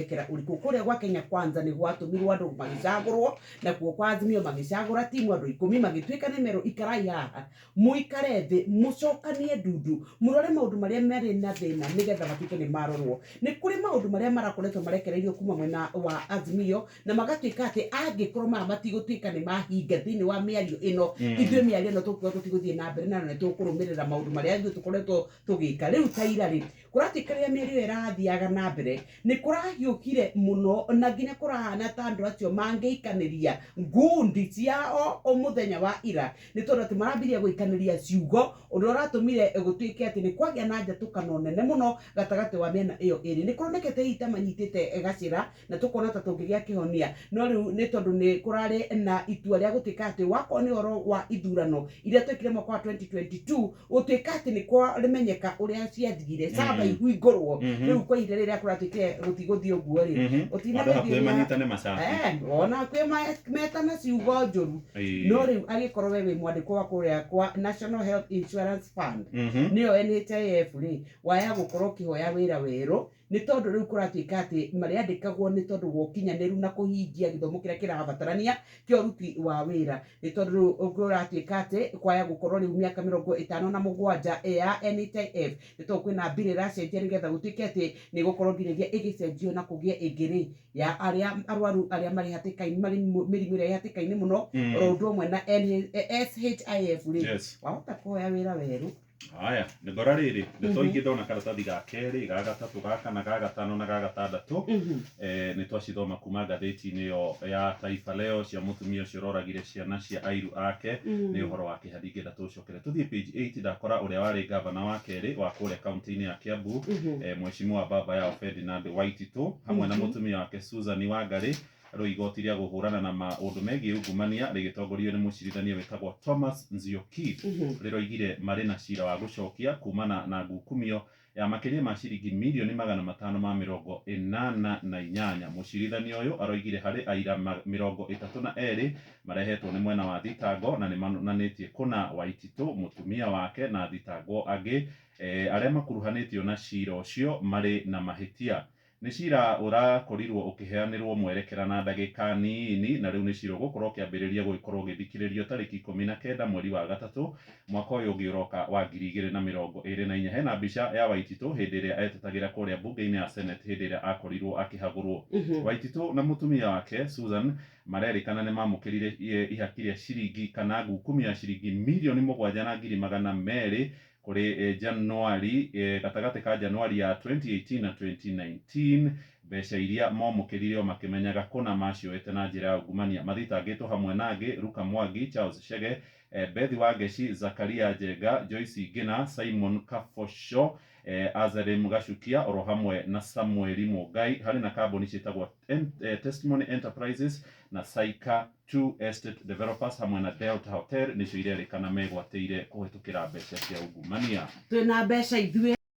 Mwerekera ũrĩkũ? Kũrĩa gwa Kenya Kwanza nĩ gwatũmirwo andũ magĩcagũrwo, nakuo kwa Azimio magĩcagũra timu andũ ikũmi magĩtuĩka nĩ merwo ikarai haha, mũikare thĩ, mũcokanie ndundu, mũrore maũndũ marĩa marĩ na thĩna nĩgetha matuĩke nĩ marorwo. Nĩ kũrĩ maũndũ marĩa marakoretwo marekereirio kuma mwena wa Azimio na magatuĩka atĩ angĩkorwo maya matigũtuĩka nĩ mahinga thĩinĩ wa mĩario ĩno, ithuĩ mĩario ĩno tũkiuga tũtigũthiĩ na mbere nayo, nĩ tũkũrũmĩrĩra maũndũ marĩa ithuĩ tũkoretwo tũgĩka. Rĩu ta ira rĩ, Kũratuĩka rĩrĩa mĩario ĩyo ĩrathiaga na mbere, nĩ kũrahiũkire mũno na nginya kũrahana ta andũ acio mangĩikanĩria ngundi ciao mũthenya wa ira, nĩ tondũ atĩ marambirie gũikanĩria ciugo, ũndũ ũrĩa ũratũmire gũtuĩke atĩ nĩ kwagĩa na njatũkano nene mũno gatagatĩ wa mĩena ĩyo ĩrĩ. Nĩ kũronekete hihi ta manyitĩte gacĩra na tũkona ta tũngĩgĩa kĩhonia, no rĩu nĩ tondũ nĩ kũrarĩ na itua rĩa gũtuĩka atĩ wakorwo nĩ ũhoro wa ithurano iria twekire mwaka wa 2022, Gũtuĩka atĩ nĩ kwamenyeka ũrĩa ciathire, saba ihingũrwo. Rĩu kwa ihinda rĩrĩa kũratuĩkire gũtigũthiĩ ũguo rĩ, Andũ hakuhĩ ũtinamĩthiĩ manyitane macati. Ona hakuhĩ metana ciugo njũru. No rĩu angĩkorwo we wĩ mwandĩkwo wa kũrĩa kwa National Health Insurance Fund, nĩyo NHIF rĩ, waya gũkorwo ũkĩhoya wĩra werũ, Nĩ tondũ rĩu kũratuĩka atĩ marĩandĩkagwo nĩ tondũ wa ũkinyanĩru na kũhingia gĩthomo kĩrĩa kĩrabatarania kĩa ũruti wa wĩra. Nĩ tondũ rĩu kũratuĩka atĩ kwaya gũkorwo rĩu mĩaka 57 ya NHIF, nĩ tondũ kwĩna bill ĩracenjia nĩgetha gũtuĩke atĩ nĩ ĩgũkorwo nginyagia ĩgĩcenjio na kũgĩe ĩngĩ rĩ, ya arĩa arwaru arĩa marĩ hatĩka-inĩ, marĩ mĩrimũ ĩrĩa ĩ hatĩka-inĩ mũno, oro ũndũ ũmwe na SHIF rĩ, wahota kũhoya wĩra werũ. Haya, nĩ ngora rĩrĩ, ndeto ingĩ ndona karatathi ga kerĩ, ga gatatũ, ga kana, ga gatano na ga gatandatũ. Eh, nĩ twacithoma kuma ngathĩti-inĩ ĩyo ya Taifa Leo cia mũtumia ũcio ũroragire ciana cia airu ake. Nĩ ũhoro wa kĩeha ndingĩenda tũcokere. Tũthiĩ page 8 ndakora ũrĩa warĩ gavana wa kerĩ wa kũrĩa kaunti-inĩ ya Kiambu, eh, Mheshimiwa baba yao Ferdinand Waititũ hamwe na mũtumia wake Susan Wangari Rĩu igoti rĩa gũhũrana na maũndũ megiĩ ungumania rĩgĩtongorio nĩ mũcirithania wĩtagwo Thomas Nzioki rĩroigire marĩ na cira wa gũcokia kumana na ngukumio ya makĩria ma ciringi mirioni 588. Mũcirithania ũyũ aroigire harĩ aira 32 marehetwo nĩ mwena wa thitango na nĩmonanĩtie kũna Waititũ, mũtumia wake na athitangwo angĩ arĩa makuruhanĩtio na cira ũcio marĩ na mahĩtia. Nĩ ciira ũrakorirwo ũkĩheanĩrwo mwerekera na ndagĩka nini na rĩu nĩ ciira ũgũkorwo ũkĩambĩrĩria gũgĩkorwo ũgĩthikĩrĩrio tarĩki 19 mweri wa gatatũ mwaka ũyũ ũngĩ ũroka wa 2024. Hena mbica ya Waititũ hĩndĩ ĩrĩa etetagĩra kũrĩa mbunge-inĩ ya Senate hĩndĩ ĩrĩa akorirwo akĩhagũrwo. Waititũ na mũtumia wake Susan marerĩkana nĩ mamũkĩrire ihaki rĩa ciringi kana ngukumio ya ciringi mirioni mũgwanja na ngiri magana merĩ Kũrĩ Januari, gatagatĩ ka Januari ya 2018 na 2019, mbeca iria momũkĩrire o makĩmenyaga kũna macioete na njĩra ya ungumania. Mathitangĩtwo hamwe na angĩ, Luka Mwangi, Charles Chege, Beth Wangeci, Zakaria Njenga, Joyce Ngina, Simon Kaboco, Azarem Gacukia oro hamwe na Samueli Mũngai. Harĩ na kambuni ciĩtagwo Testimony Enterprises na Saika Two Estate Developers hamwe na Delta Hotel nĩcio irerĩkana megwatĩire kũhĩtũkĩra mbeca cia ungumania. Twĩna mbeca ithuĩ.